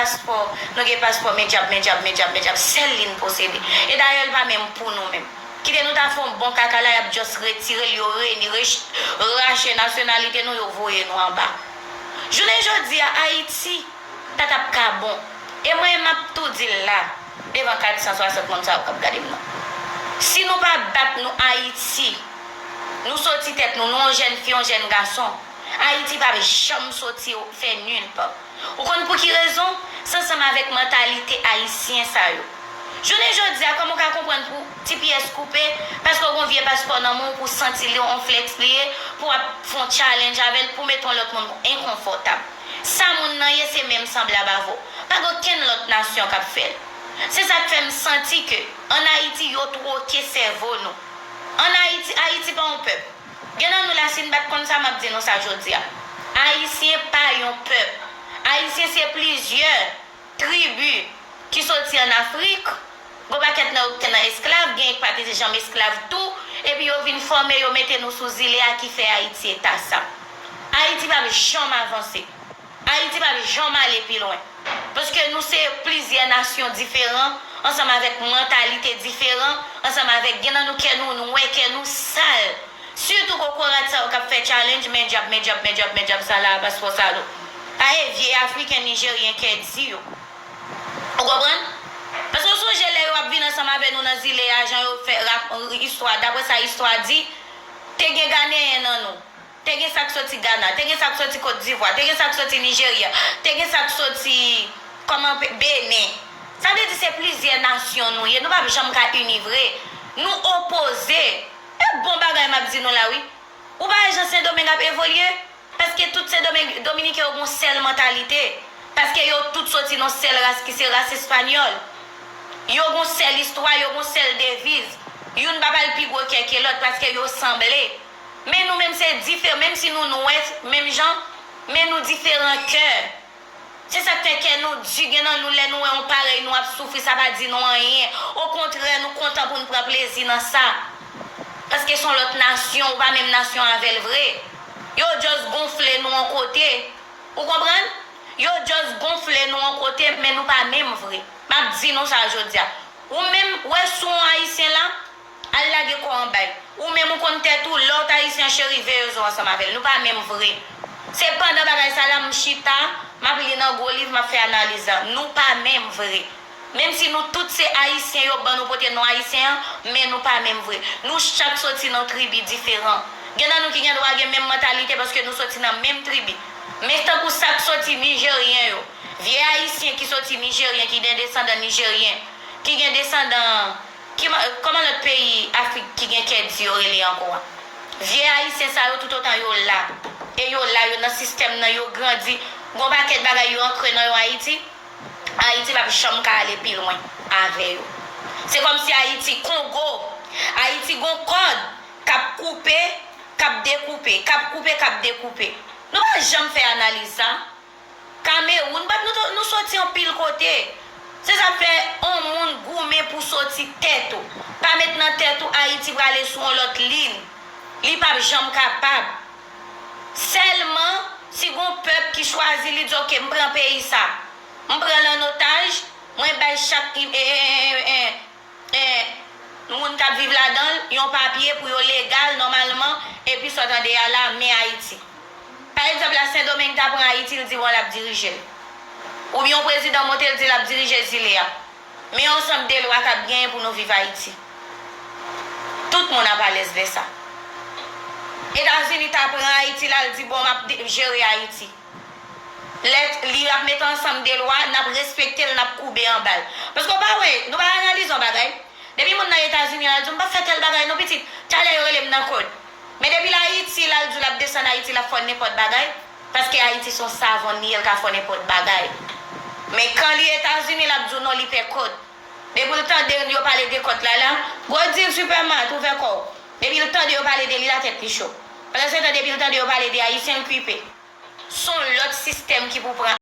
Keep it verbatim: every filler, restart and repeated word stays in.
paspò, nou gen paspò, men dyab, men dyab, men dyab, men dyab, sèl li n posede. E dayè, l pa menm pou nou menm. Kite nou ta fè yon bon kaka la, y ap just retire l, yo reni, rech-, rache nasyonalite nou, yo voye nou anba. Jounen jodi a, Ayiti pa t ap ka bon. E mwen, m ap tou di l la, devan kat san swasant moun sa yo k ap gade m nan. Si nou pa bat nou Ayiti, nou soti tèt nou, nou yon jèn fi, yon jèn gason, Ayiti p ap janm soti fè nil pa. Ou konn pou ki rezon? Se ansanm avèk mantalite ayisyen sa yo. Jounen jodi a, kòman w ka konprann pou ti pyès koupe, paske w gon vye paspò nan men w, pou w santi li yon flex li ye, pou w ap fè yon challenge avè l, pou w mete yon lòt moun enkonfòtab. Sa moun nan ye, se menm sanblab avè w. Pa gen okenn lòt nasyon k ap fè l. Se sa k fè m santi ke ann Ayiti, yo twoke sèvo nou. Ann Ayiti, Ayiti pa yon pèp. Gen nan nou la, si n pa t konn sa, m ap di nou sa jodi a. Ayisyen pa yon pèp. Ayisyen se plizyè tribi ki soti ann Afrik. Gon pakèt nan yo ki te nan esklav, gen ki pa te janm esklav tou, epi yo vin fòme, yo mete nou sou zile a ki fè Ayiti eta sa. Ayiti p ap janm avanse. Ayiti p ap janm ale pi lwen. Paske nou se plizyè nasyon diferan, ansanm avèk mantalite diferan, ansanm avèk gen nan nou kè nou, nou wè kè nou sal. Sitou kokorat sa yo k ap fè challenge, men dyab, men dyab, men dyab, men dyab, sa la, paspò sa yo. Aye, vye Afriken, Nijeryen, kè di yo. Ou konprann? Paske w sonje lè yo ap vin ansanm avè nou nan zile a, jan yo fè rap-, istwa, daprè sa istwa di, te gen Ganeyen nan nou. Te gen sa k soti Gana, te gen sa k soti Kot Divwa, te gen sa k soti Nijerya, te gen sa k soti, kòman, Benen. Sa vle di se plizyè nasyon nou ye, nou p ap janm ka ini vre. Nou opoze. E bon bagay m ap di nou la wi. Ou pa wè jan Sendomeng ap evolye? Paske tout Sendomeng, Dominiken yo gon sèl mantalite. Paske yo tout soti nan sèl ras ki se ras espanyòl. Yo gon sèl istwa, yo gon sèl deviz. Youn pa pral pi gwo kè ke lòt paske yo sanble. Men nou menm se diferan, menm si nou nwè menm jan, men nou diferan kè. Se sa k fè kè nou di, gen nan nou lè nou wè yon parèy nou ap soufri, sa pa di nou anyen. Okontrè, nou kontan pou n pran plezi nan sa. Paske se yon lòt nasyon, ou pa menm nasyon avè l vre. Yo just gonfle nou yon kote. Ou konprann? Yo just gonfle nou yon kote, men nou pa menm vre. M ap di nou sa jodi a. Ou menm, wè si w yon Ayisyen la, al lage kò w anba l. Ou menm ou konn tèt ou, lè w t Ayisyen cheri, veye zo ansanm avè l. Nou pa menm vre. Se pandan bagay sa la, m chita, m ap li nan gwo liv, m ap fè analiz la. Nou pa menm vre. Menm si nou tout se Ayisyen, yo ban nou pote non Ayisyen an, men nou pa menm vre. Nou chak soti nan tribi diferan. Gen nan nou ki gen dwa gen menm mantalite paske nou soti nan menm tribi. Men tankou sa k soti Nijeryen yo, vye Ayisyen ki soti Nijeryen, ki gen desandan Nijeryen, ki gen desandan Ki ma-, kòman lòt peyi Afrik ki gen kè di yo rele ankò a? Vye Ayisyen sa yo, toutotan yo la, e yo la, yo nan sistèm nan, yo grandi, gon pakèt bagay yo ankre nan yo Ayiti, Ayiti p ap janm ka ale pi lwen avè yo. Se kòmsi Ayiti Kongo, Ayiti gon kòd k ap koupe, k ap dekoupe, k ap koupe, k ap dekoupe. Nou pa janm fè analiz sa. Kamewoun, bat nou, nou soti anpil kote. Se sa k fè on moun goumen pou soti tèt ou. Pa met nan tèt ou Ayiti prale sou on lòt liy. Li p ap janm kapab. Sèlman si gon pèp ki chwazi, li di, "Oke, m pran peyi sa. M pran l an otaj, mwen bay chak, e, e, e, e, e, moun k ap viv ladan l yon papye pou yo legal, nòmalman, epi sa w tande a la, men Ayiti." Pa egzanp la, Sendomeng ta pran Ayiti, l di bon, l ap dirije l. Oubyen yon prezidan monte, l di l ap dirije zile a. Men yon ansanm de lwa k ap genyen pou nou viv Ayiti. Tout moun ap alèz lè sa. Etazini ta pran Ayiti la, l di bon, m ap de-, jere Ayiti. Lè li ap mete ansanm de lwa, n ap respekte l, n ap koube anba l. Paske w pa wè, nou pa analize yon bagay. Depi moun nan Etazini, l al di w, "M p ap fè tèl bagay non, pitit." Talè yo rele m nan kòd. Men depi l Ayiti, l al di w l ap desann Ayiti, l ap fè w nenpòt bagay. Paske Ayiti se yon savòn li ye, l ka fè w nenpòt bagay. Men kan li Etazini, l ap di w non, li pè kòd. Depi l tande yo pale de kòd la la, "Go deal, Superman, ouvè kò w." Depi l tande yo pale de li la, tèt li cho. Pandan se tan, depi l tande yo pale de Ayisyen, l kwipe. Se yon lòt sistèm ki pou pran